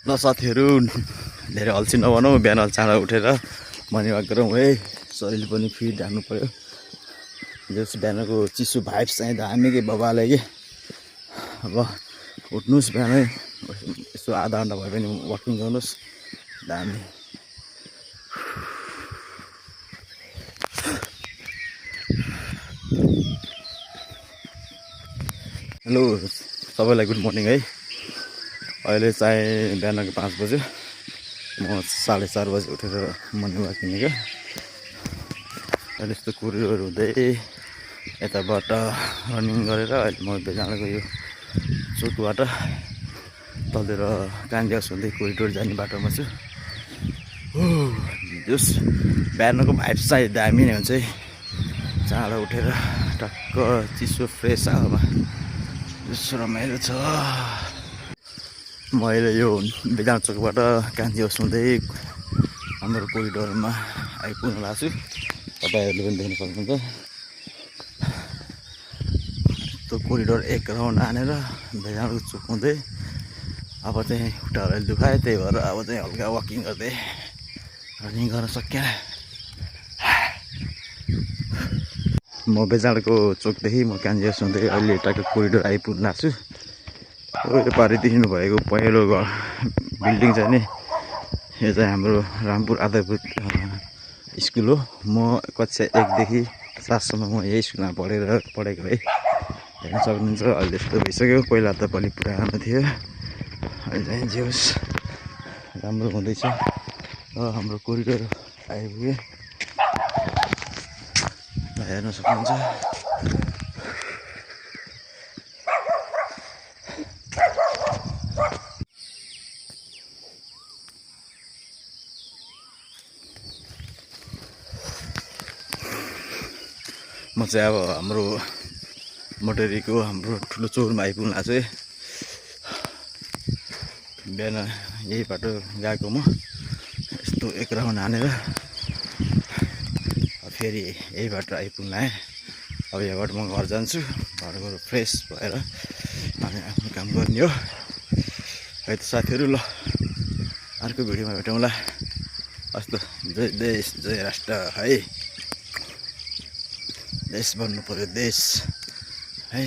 ल साथीहरू धेरै अल्छी नभनौँ, बिहान चाँडो उठेर मर्निङ वाक गरौँ है। शरीर पनि फिट हान्नु पऱ्यो। जस बिहानको चिसो भाइब्स चाहिँ दामीकै बबाले कि अब उठ्नुहोस् बिहानै यसो आधा घन्टा भए पनि वाकिङ गर्नुहोस्, दामी। हेलो सबैलाई गुड मर्निङ है। अहिले चाहिँ बिहानको 5 बज्यो। म 4:30 बजी उठेर मर्निङ वाक हिँडेको। अहिले यस्तो कुरियर हुँदै यताबाट रनिङ गरेर अहिले म बेजानको यो चोकबाट तलेर कान्दियास हुँदै कोरिडोर जाने बाटोमा छु। जस बिहानको भाइब्स चाहिँ दामी नै हुन्छ है। चाँडो उठेर टक्क चिसो फ्रेस हावामा जस्तो रमाइलो छ। म अहिले यो बेजाङ चोकबाट कान्दियास हुँदै हाम्रो कोरिडोरमा आइपुग्न लाग्छु छु। तपाईँहरूले पनि देख्न सक्नुहुन्छ। त्यो कोरिडोर एक राउन्ड हानेर बेजाङको चोक हुँदै अब चाहिँ खुट्टाहरू अहिले दुखायो, त्यही भएर अब चाहिँ हल्का वाकिङ गर्दै रनिङ गर्न सकेन। म बेजाङको चोकदेखि म कान्दियास हुँदै अहिले यताको कोरिडोर आइपुग्न लाग्छु छु। यो पारि देखिनु भएको पहिलो घर बिल्डिङ चाहिँ नि यो चाहिँ हाम्रो रामपुर आदरपुर स्कुल हो। म कक्षा 1 देखि 7 सम्म म यही स्कुलमा पढेको है। हेर्न सक्नुहुन्छ अहिले यस्तो भइसक्यो। पहिला त अलि पुरानो थियो, अहिले चाहिँ जे होस् राम्रो हुँदैछ। र हाम्रो कोरिडोर आइपुग्यो, हेर्न सक्नुहुन्छ। म चाहिँ अब हाम्रो मोटरीको हाम्रो ठुलो चौरमा आइपुग्नु भएको छु है। बिहान यही बाटो गएको म यस्तो एक राउन्ड हानेर फेरि यही बाटो आइपुग्न आएँ। अब यहाँबाट म घर जान्छु। घर गएर फ्रेस भएर अनि आफ्नो काम गर्ने हो है त साथीहरू। ल अर्को भिडियोमा भेटौँला। हस् त, जय देश जय राष्ट्र है। देश बन्नु पर्यो देश है।